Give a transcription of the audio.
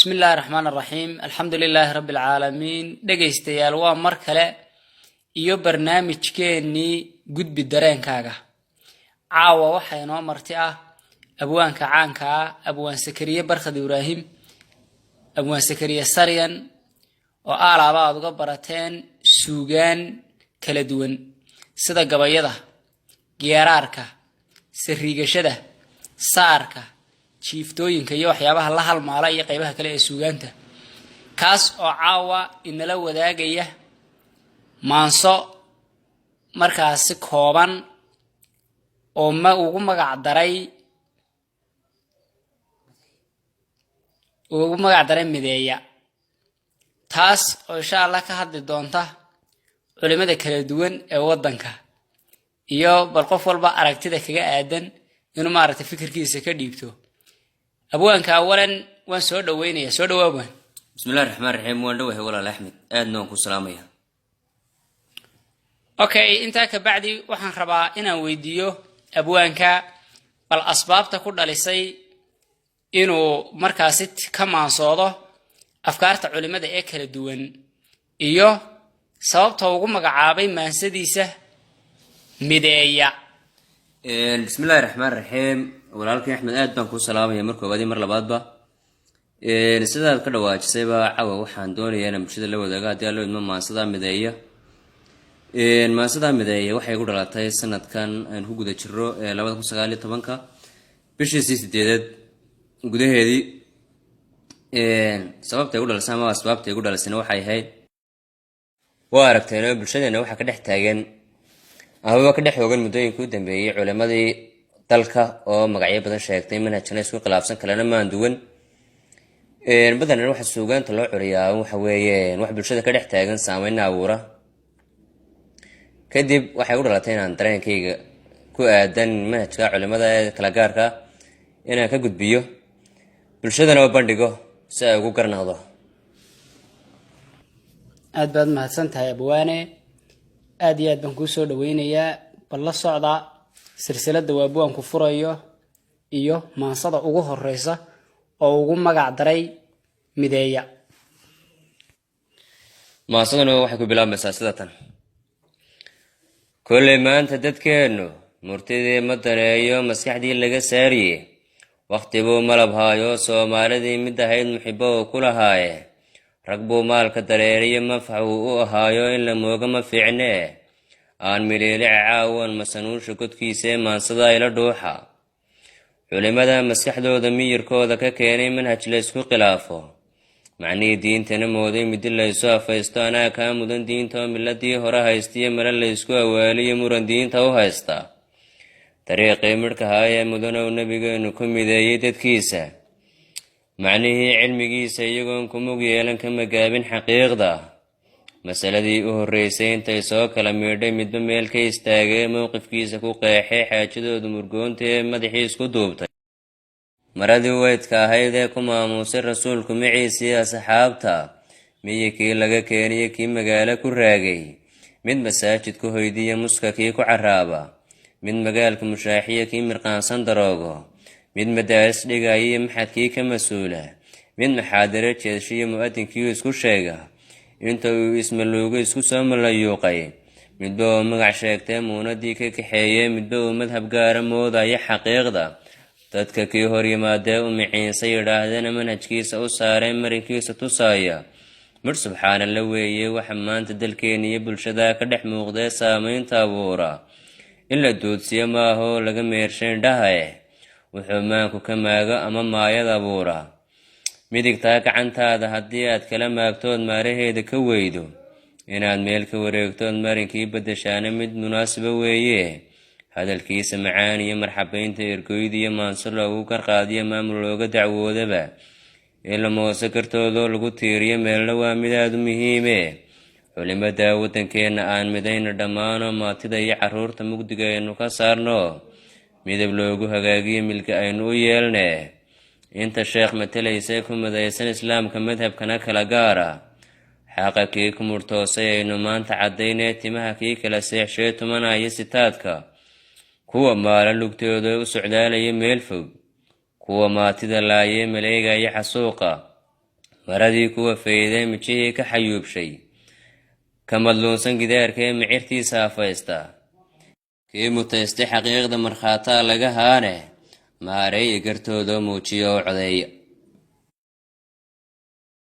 Bismi illaahi raxmaan raxiim, alxamdu lilaahi rabbi alcaalamiin. Dhegaystayaal, waa mar kale iyo barnaamijkeennii Gudbi Dareenkaaga. Caawa waxaa inoo marti ah abwaanka caanka ah, Abwaan Sakariye Barkhad Ibraahim, Abwaan Sakariye Saryan, oo aalaaba aad uga barateen suugaan kala duwan sida gabayada, geeraarka, sariigashada, saarka, jiiftooyinka iyo waxyaabaha la halmaala iyo qeybaha kale ee suugaanta, kaas oo caawa inala wadaagaya maanso markaasi kooban oo ma ugu magac daray Mideeya, taas oo insha Allah ka hadli doonta culimada kala duwan ee waddanka iyo bal qof walba aragtida kaga aadan inuu maaragtay fikirkiisa ka dhiibto. Abwaanka awalan waan soo dhaweynaya. Soo dhawaa, abwaan. Bismillahi raxmaan raxiim. Waan dhowahay, walaal Axmed, aadna waan ku salaamaya. Okay, intaa kabacdi waxaan rabaa inaan weydiiyo abwaanka bal asbaabta ku dhalisay inuu markaasi ka maansoodo afkaarta culimada ee kala duwan iyo sababta ugu magacaabay maansadiisa Mideeya. Bismillahi raxmaan raxiim. Walaalkii Axmed, aad baan kuu salaamaya mar koobaad iyo mar labaadba. Sidaad ka dhawaajisayba, cawa waxaan doonayaa inaan bulshada la wadaago, haddii Allo idmo, maansadaa Mideeya. Maansadaa Mideeya waxay ku dhalatay sanadkan aan ku guda jiro ee 2019-ka, bishiisii sideedaad gudaheedii. Sababtay ku dhalisay ama asbaabtay ku dhalisayna waxay ahayd, waa aragteen oo bulshadeena waxaa ka dhex taagan amaba ka dhex oogan muddooyinkii u dambeeyey culimadii dalka oo magacyo badan sheegtay, manhajkana isku khilaafsan, kalena maan duwan. Badanna waxa suugaanta loo curiyaa waxa weeye wax bulshada ka dhex taagan, saameyna abuura. Kadib waxay u dhalatay inaan dareenkayga ku aadan manhajka culimada ee kala gaarka inaan ka gudbiyo, bulshadana u bandhigo si ay ugu garnaqdo. Aad baad mahadsan tahay, abwaane. Aad iyo aad baan kuu soo dhaweynayaa. Bal la socda silsiladda waa abwaanku furayo iyo maansada ugu horeysa oo ugu magac daray Mideeya. Maansaduna waxay ku bilaabmaysaa sida tan: Kolley maanta dadkeennu murtidii ma daneeyo, maskaxdii laga saariye. Wakhti buu malab haayo, Soomaalidii mid ahayd muxibo uu ku lahaaye. Rag buu maalka dareeriyo, manfac uu u ahaayo, in la mooga ma fiicnee. Aan miliilica caawan masanuusha godkiisa ee maansada ila dhuuxa. Culimada maskaxdooda miyirkooda ka keenay manhaj laysku khilaafo, macnihii diintana mooday midi laysu afaysto. Anaa kaa mudan diinta oo miladii hore haystiyo, male laysku awaaliyo, muran diinta u haysta. Dariiqii midhkahaayee mudanow nebigeenu ku mideeyey dadkiisa, macnihii cilmigiisa iyagoon ku mug yeelan ka magaabin xaqiiqda. Masaladii u horreysay intay soo kala miidhay, midba meel ka istaagay, mowqifkiisa ku qeexay, xaajadoodu murgoonta ee madaxii isku duubtay. Maradii weydka ahayd ee ku maamuusay rasuulku maciisii asxaabta, miyi kii laga keeniyo kii magaalo ku raagay, mid masaajid ku hoydiya muska kii ku caraaba, mid magaalka mushaaxiya kii mirqaansan daroogo, mid madaaris dhigaya iyo maxadkii ka mas-uula, mid maxaadaro jeedshiyo mu'adinkiiu isku sheega, inta uu ismaluugo isku soo malayuuqay, midba oo magac sheegtee muunadii ka kaxeeyey, midba uu madhab gaara moodaya xaqiiqda. Dadka kii hor yimaadee u miciinsa yidhaahdana manhajkiisa u saaree marinkiisa tusaaya, midh subxaana la weeye. Waxa maanta dalkeena iyo bulshada ka dhex muuqdee saameynta abuura, in la duudsiyo maahoo laga meersha indhahae. Wuxuu maanku ka maago ama maayad abuura, midigtaa gacantaada haddii aad kala maagtood maaraheeda ka weydo, inaad meel ka wareegtood marinkii beddeshaana mid munaasiba weeye. Hadalkiisa macaan iyo marxabaynta ergoyda iyo maanso loogu garqaadiyo maamul looga dacwoodaba, in la moose gartoodoo lagu tiiriyo meelna waa mid aada u muhiime. Culimada waddankeenna aan midayna dhammaanoo, maatida iyo carruurta mugdiga aynu ka saarno, midab loogu hagaagiyo milka aynu u yeelne. Inta sheekh matelaysay ku midaysan islaamka, madhabkana kala gaara, xaqa kii ku murtoosay aynu maanta caddaynee, timaha kii kala seexshee tumanaya sitaadka, kuwa maala lugtooda u socdaalaya meel fog, kuwa maatida laayee maleegaya xasuuqa. Maradii kuwa fayday, mijihii ka xayuubshay, ka madluunsan gidaarkee micirtiisa afaysta, kii mutaystay xaqiiqda markhaataa laga haane, maareeya gartooda, muujiya oo codeeya.